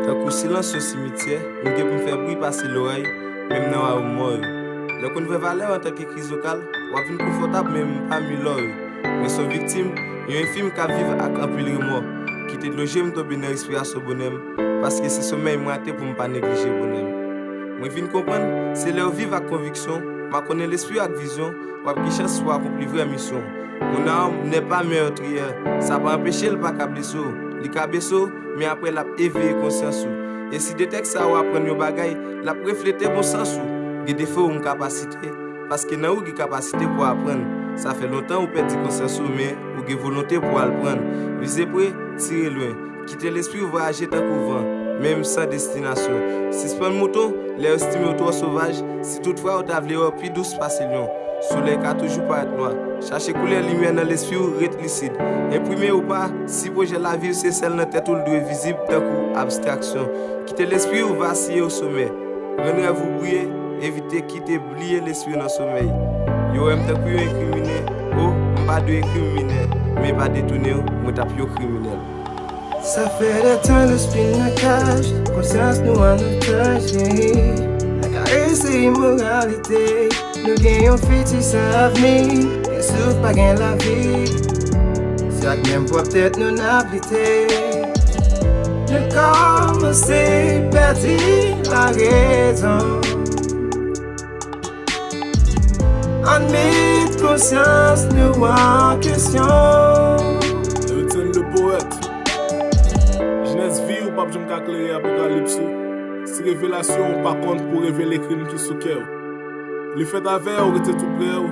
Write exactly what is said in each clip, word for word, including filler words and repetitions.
Tankou silans yon simityè, m gen pou m fè bri pase loray, menm nan wawou mò yo. Lè w konn vwè valè w antanke krizokal, w ap vin konfòtab menm pami lò yo. Mwen se yon viktim, yon enfim k ap viv ak anpil remò. Kite dlo je m tonbe nan respirasyon bonè m, paske se somèy m rate pou m pa neglije bonè m. Mwen vin konprann, se lè w viv ak konviksyon, makonnen lespri w ak vizyon, w ap gen chans pou w akonpli vrè misyon w. Mon âme n'est pas meurtrière, sa pa anpeche l pa ka blese w. Li ka blese w, men apre l ap eveye konsyans ou. E si de tèks sa yo aprann yon bagay, l ap reflete bon sans ou. Gen defo ou gen kapasite, paske nan ou gen kapasite pou aprann. Sa fè lontan ou pèdi konsyans ou, men ou gen volonte pou al pran l. Vize pre, tire lwen. Kite lespri w vwayaje tankou van, menm san destinasyon. Sispann mouton, lè yo estime w twò sovaj, si toutfwa yo ta vle wè w pi dous pase lyon. Solèy ka toujou parèt nwa. Chache koulè limyè nan lespri w, ret lisid. Enprime ou pa, si pwojè lavi w se sèl nan tèt ou, l dwe vizib tankou abstraksyon. Kite lespri w vasiye osomè. Rann rèv ou briye, evite kite bliye lespri w nan somèy. Yo wè m tankou yon enkrimine, o, m pa dwe enkrimine, men pa detounen w, mwen t ap yon kriminèl. Sa fè de tan lespri n nan kaj, konsyans nou an otaj, yeah. Nan karese imoralite, nou gen yon fiti san avni, gen souf pa gen lavi. Se ak menm pwòp tèt nou n ap lite. Nou kòmanse pèdi larezon. Ann met konsyans nou an kesyon. Edson le poète. Jenès vi w p ap janm ka klere apokalips ou, si revelasyon w pa konn pou revele krim ki sou kè w. Li fèt avè w, rete tou prè w.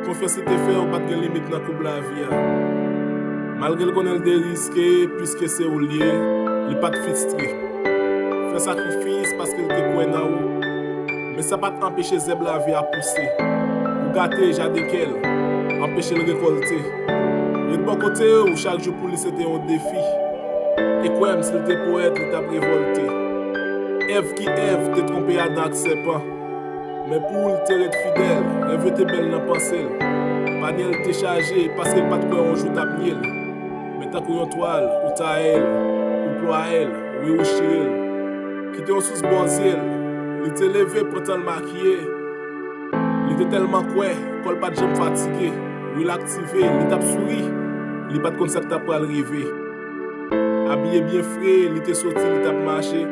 Konfyans li te fè w pa t gen limit nan koub lavi a. Malgre l konnen l te riske, piske se ou l ye, li pa t fistre. Fè sakrifis paske l te kwè nan ou. Men sa pa t anpeche zèb lavi a pouse. Ou gate jaden kè l, anpeche l rekòlte. Ret bò kote w chak jou pou li se te yon defi. E kwè m, si l te powèt, li t ap revòlte. Èv ki Èv te twonpe Adan ak sèpan. Men pou l te ret fidèl, rèv yo te bèl nan panse l. Panye l te chaje, paske l pa t kwè yon jou t ap nye l. Men tankou yon twal, ou taye l, ou plwaye l, wi ou chire l. Kite yon sous bò zye l, li te leve, pran tan l makiye. Li te tèlman kwè, kò l pa t janm fatige. Wi l aktive, li t ap souri, li pa t konn sa k t ap pral rive. Abiye byen fre, li te soti, li t ap mache.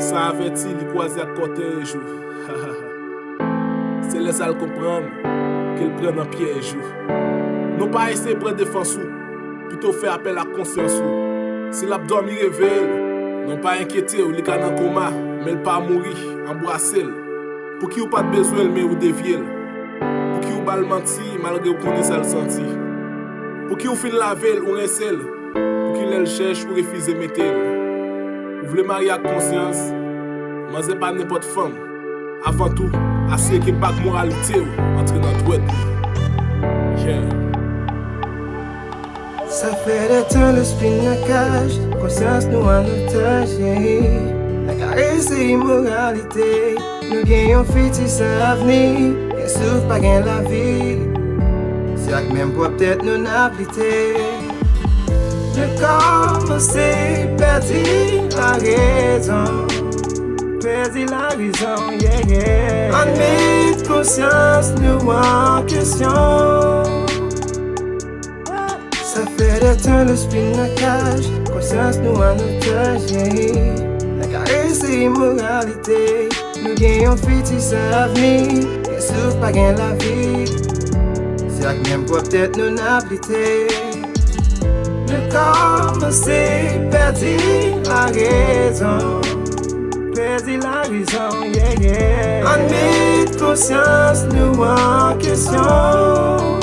San avèti, li kwaze ak kòtèj ou. Se lè sa l konprann ke l pran nan pyèj ou. Non pa eseye pran defans ou, pito fè apèl ak konsyans ou. Si l ap dòmi, reve l. Non pa enkyete w, li ka nan koma, men l pa mouri, anbrase l. Pouki w pa t bezwen l, men ou devye l? Pouki w ba l manti, malgre w konnen sa l santi? Pouki w fin lave l, ou rense l? Pouki lè l chèch, ou refize mete l? Ou vle marye ak konsyans? Manzè pa nenpòt fanm. Avan tou, asire ke bag moralite w antre nan dwèt li. Yeah. Sa fè de tan lespri n nan kaj, konsyans nou an otaj, yeah. Nan karese imoralite, nou gen yon fiti san avni, gen souf pa gen lavi. Se ak menm pwòp tèt nou n ap lite. Nou kòmanse pèdi larezon. Pèdi larezon, yeah, yeah. Ann met konsyans nou an kesyon. Sa fè de tan lespri n nan kaj, konsyans nou an otaj, yeah. Nan karese imoralite, nou gen yon fiti san avni, gen souf pa gen lavi. Se ak menm pwòp tèt nou n ap lite. Nou kòmanse pèdi larezon. Pèdi larezon, yeah, yeah. Ann met konsyans nou an kesyon.